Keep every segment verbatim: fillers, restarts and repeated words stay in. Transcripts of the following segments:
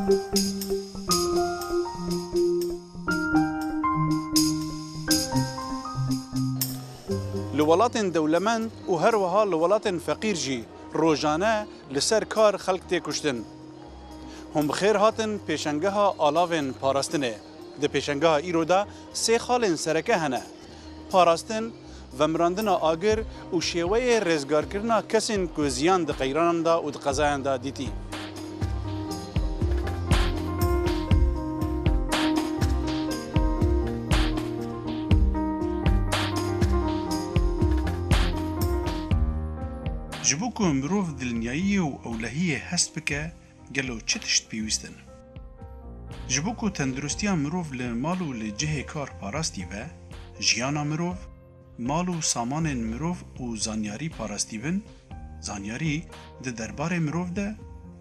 Li welatên dewlemend û her wiha li welatên feqîr jî rojane li ser kar xelk tê kuştin. Hûn bi xêr hatin pêşengeha alavên parastinê. Di pêşengeha îro de sê xalên sereke hene: parastin, vemirandina agir û şêweyê rêzgarkirina kesên ku ziyan di qeyranan de û di qezayan de dîtî. Ji bo ku mirov dilniyayiyê û ewlehiyê hest bike, gelo çi tişt pêwîst in? Ji bo ku tenduristiya mirov li mal û li cihê kar parastî be, jiyana mirov, mal û samanên mirov û zanyarî parastî bin, zanyarî di derbarê mirov de,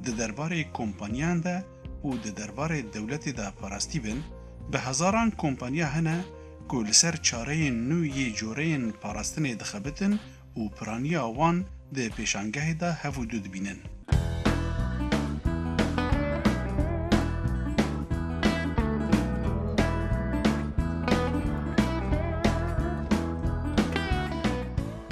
di derbarê kompaniyan de û di derbarê dewletê de parastî bin, bi hezaran kompaniya hene ku li ser çareyên nû yê coreyên parastinê dixebitin û piraniya wan di pêşangehê de hev û du dibînin.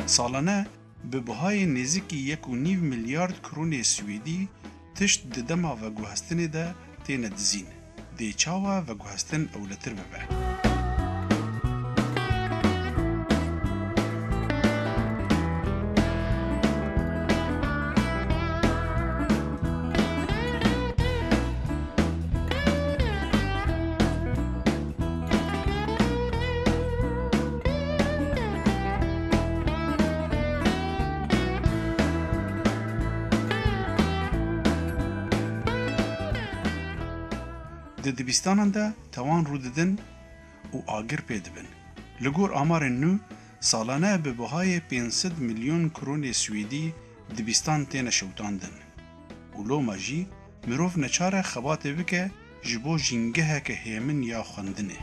Salane bi buhayê nêzîkî yek û nîv milyard kronê Swêdî tişt di dema veguhestinê de têne dizîn. Dê çawa veguhestin ewletir bibe? Di dibistanan de tewan rû didin û agir pê dibin. Li gor amarên nû, salane bi buhayê pênc sed milyon kronê Swêdî dibistan têne şewitandin. Û loma jî mirov neçar e xebatê bike ji bo jîngeheke hêmin ya xwendinê.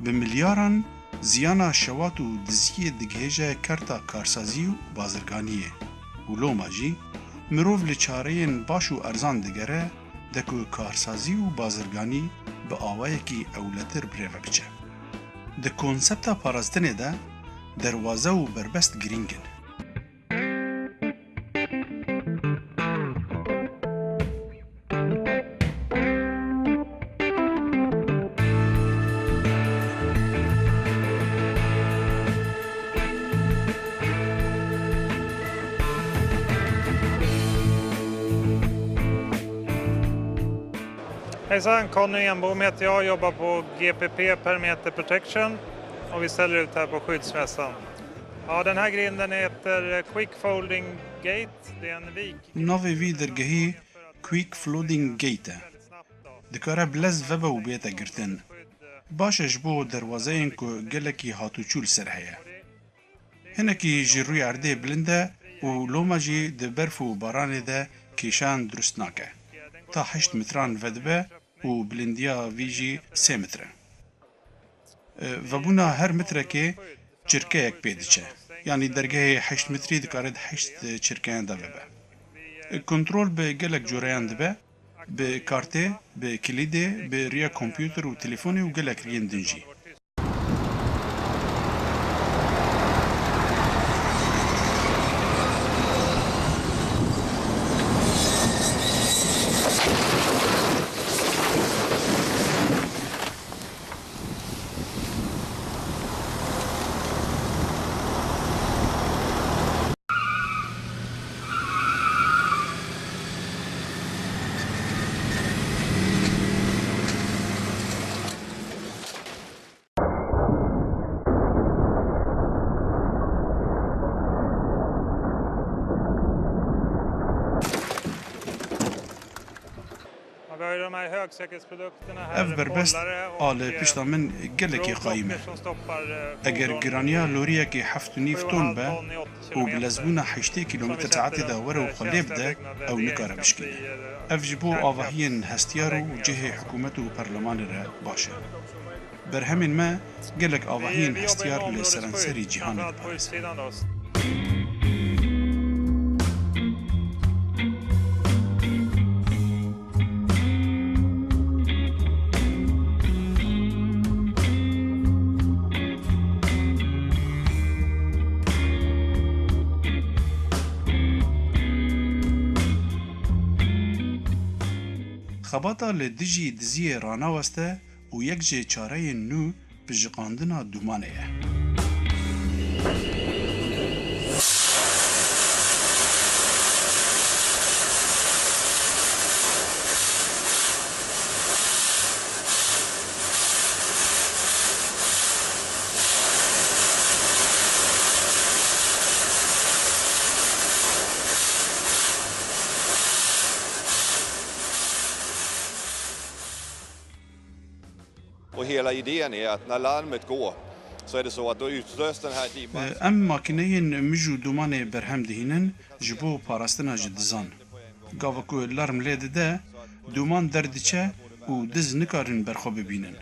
Bi milyaran ziyana şewat û diziyê digihêje kerta karsazî û bazirganiyê û loma jî mirov li çareyên baş û erzan digere de ku karsazî û bazirganî bi awayekî ewletir bi rê ve biçe. Di konsepta parastinê de derwaze û berbest girîng in. Hejsan, Conny Enbom heter jag, jobbar på G P P Perimeter Protection och vi ställer ut här på skyddsmässan. Ja, den här grinden heter Quick Folding Gate. Det är en vik. Navê vî dergehî Quick Flooding Gate e. Dikare bilez vebe û bête girtin. Baş e ji bo derwazeyên ku gelekî hatûçû li ser heye. Hinekî ji rûyê erdê bilind e û loma jî di berf û baranê de kêşan dirust nake. Ta heşt metran vedibe û bilindiya vî jî sê metre. E, vebûna her metrekê çirkeyek pê diçe. Yanî dergehê heşt metrî dikare di heşt çirkeyan de vebe. E, kontrol bi gelek coreyan dibe, bi kartê, bi kilîdê, bi riya kompûter û telefonê û gelek riyên din jî. Ev berbest a li pişta min gelekî qayîm e. Eger giraniya loriyekê heft û nîv ton be û bi lezbûna heştê kîlometr saetê de were û xwe lê bide, ew nikare bişkîne. Ev ji bo avahiyên hestiyar û cihê hikûmet û perlemanê re baş e. Berhemên me gelek avahiyên hestiyar li seranserî cîhanê diparêzin. Xebata li dijî diziyê ranaweste û yek ji çareyên nû pijiqandina dûmanê ye. Och hela idén är att när larmet går, så är det så att då utlöst den här dimman. Em makîneyên mij û dûmanê berhem dihînin ji bo parastina ji dizan. Gava ku larm lê dide, dûman derdiçe û diz nikarin berxwe bibînin.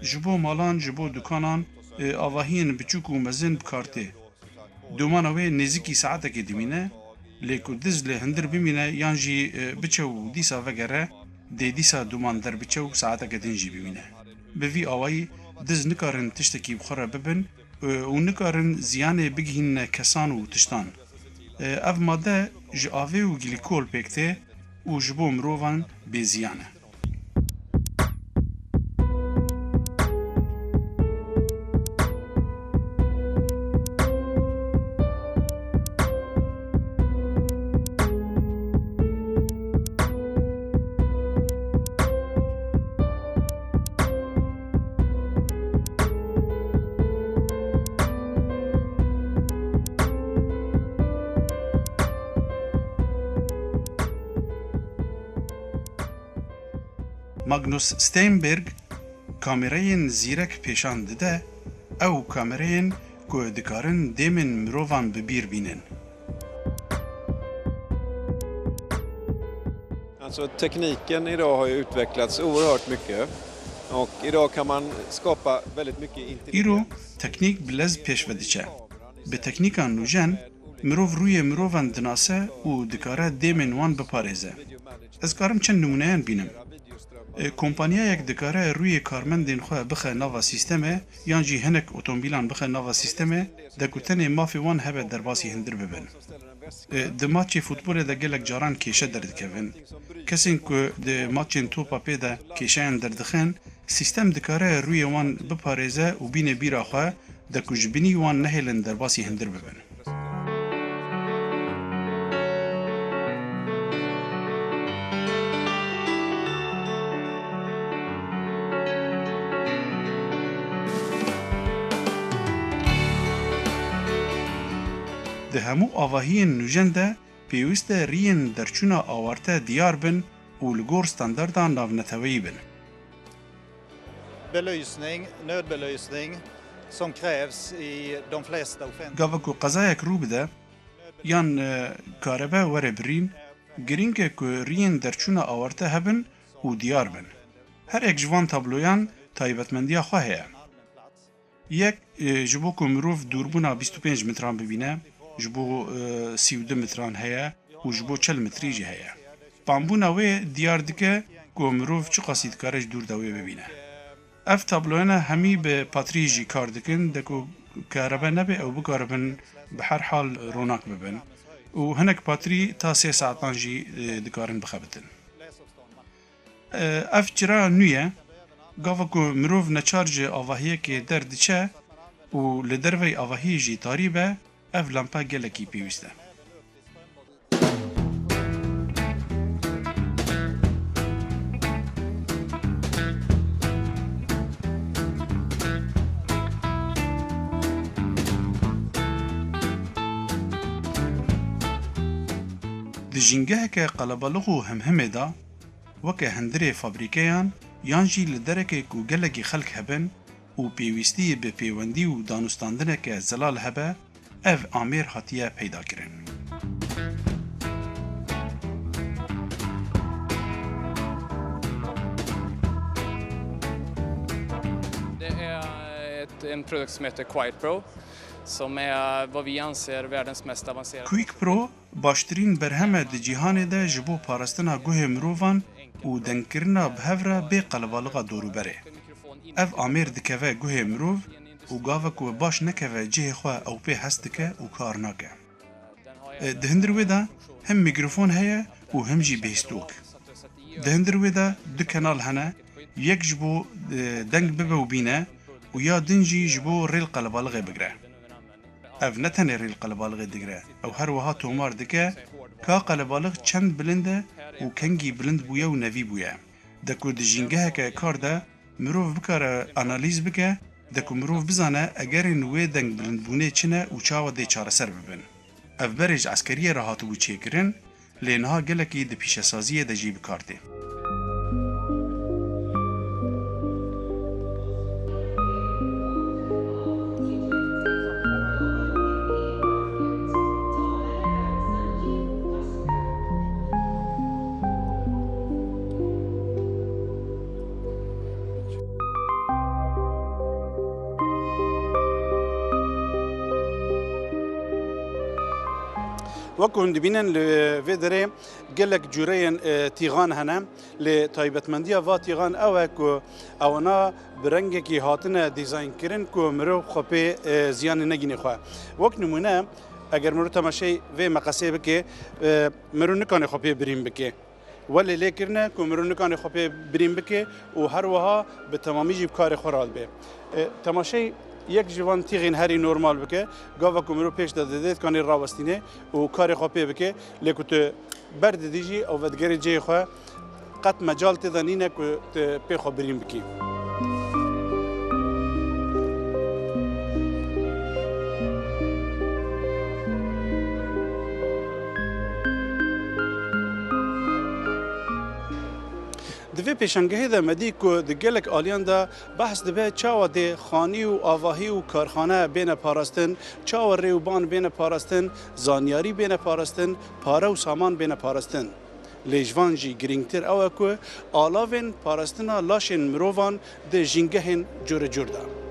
Ji bo malan, ji bo dukanan, e, avahiyên biçûk û mezin bi kar tê. Dûmana wê nêzîkî saetekê dimîne, lê ku diz li hundir bimîne yan jî, e, biçe û dîsa vegere, dê dîsa dûman derbiçe û saeteke din jî bimîne. Bi vî awayî diz nikarin tiştekî bi xwe re bibin, e, û nikarin ziyanê bigihînine kesan û tiştan. E, ev made ji avê û glîkol pêk tê û ji bo mirovan bêziyan e. Magnus Steinberg kamerayên zîrek pêşan dide, ew kamerayên ku dikarin dêmên mirovan bi bîr bînin. Alltså, tekniken idag har ju utvecklats oerhört mycket och idag kan man skapa väldigt mycket intelligent. Îro teknîk bi lez pêş ve diçe. Bi teknîka nûjen, mirov rûyê mirovan dinase û dikare dêmên wan biparêze. Ez karim çend nimûneyan bînim. E, kompanyayek dikare rûyê karmendên xwe bixe nava sîstemê yan jî hinek otomobîlan bixe nava sîstemê de ku tenê mafê wan hebe derbasî hundir bibin. E, di maçê futbolê de gelek caran kêşe derdikevin. Kesên ku di maçên topa pê de kêşeyan derdixin, sîstem dikare rûyê wan biparêze û bîne bîra xwe de ku ji binî wan nehêlin derbasî hundir bibin. Di hemû avahiyên nûjen de pêwîst e riyên derçûna awarte diyar bin û li gor standarda navneteweyî bin. Belysning, nødbelysning, som krävs i de flesta offentliga. Gava ku qezayek rû bide, yan, e, karebe were birîn, girîng e ku riyên derçûna awarte hebin û diyar bin. Her yek ji van tabloyan taybetmendiya xwe heye. Yek, e, ji bo ku mirov dûrbûna bîst û pênc metran bibîne, ji bo, e, sî û du metran heye û ji bo çel metrî jî heye. Panbûna wê diyar dike ku mirov çiqasî dikare ji dûr de wê bibîne. Ev tabloyana hemî bi patrî jî kar dikin, de ku karebe nebe ew bikaribin bi her hal ronak bibin û hinek patrî ta sê saetan jî, e, dikarin bixebitin. E, ev çira nû ye. Gava ku mirov neçar ji avahiyekê derdiçe û li derveyî avahiyê jî tarî be, ev lampa gelekî pêwîst e. Di jîngeheke qelebalix û himhimê de, weke hundirê fabrîkeyan yan jî li derekê ku gelekî xelk hebin û pêwîstî bi pêwendî û danûstandineke zelal hebe, ev amêr hatiye peyda kirin. Det är ett, en produkt som heter Quiet Pro, som är vad vi anser världens mest avancerade. Quick Pro baştirîn berhem e di cîhanê de ji bo parastina guhê mirovan û dengkirina bi hev re bê qelebalixa dorûberê. Ev amêr dikeve guhê mirov û gava ku baş nekeve cihê xwe ew pê hez dike û kar nake. E, di hundir wê de hem mîkrofon heye û hem jî bêhstok. Di hundir wê de du kenal hene, yek ji bo, e, deng bibe û bîne û ya din jî ji bo rêl qelebalixê bigire. Ev ne tenê rêl qelebalixê digire, ew her wiha tomar dike ka qelebalix çend bilind e û kengî bilind bûye û nevî bûye. De ku di jîngeheke kar de mirov bikare analîz bike, de ku mirov bizane egerên wê deng bilindbûnê çi ne û çawa dê çareser bibin. Ev berê ji eskeriyê re hatibû çêkirin, lê niha gelekî di pîşesaziyê de jî bi kar tê. Wek ku hûn dibînin, li vê derê gelek cûreyên, e, tîxan hene, lê taybetmendiya va tîxan ew e ku ewana bi rengekî hatine dîzaynkirin ku mirov xwe pê, e, ziyanê negînê xwe. Wek nimûne, eger mirov temaşey vê meqesê bike, e, mirov nikane xwe pê birîn bike. Welê lê kirine ku mirov nikane xwe pê birîn bike û her wiha bi temamî jî bi karê xwe radibe. E, temaşey yek ji van tîxên herî normal bike, gava ku mirov pêş de dide, dikanê rawestîne û karê xwe pê bike, lê ku tu berdidî jî ew vedigerê cihê xwe, qet mecal tê de nîne ku tu pê xwe birîn bikî. Di vê pêşangehê de me dî ku di gelek aliyan de behs dibe çawa dê xanî û avahî û karxane bêne parastin, çawa rê û ban bêne parastin, zanyarî bêne parastin, pare û saman bêne parastin. Lê ji van jî girîngtir ew e ku alavên parastina laşên mirovan di jîngehên cûrecûr de.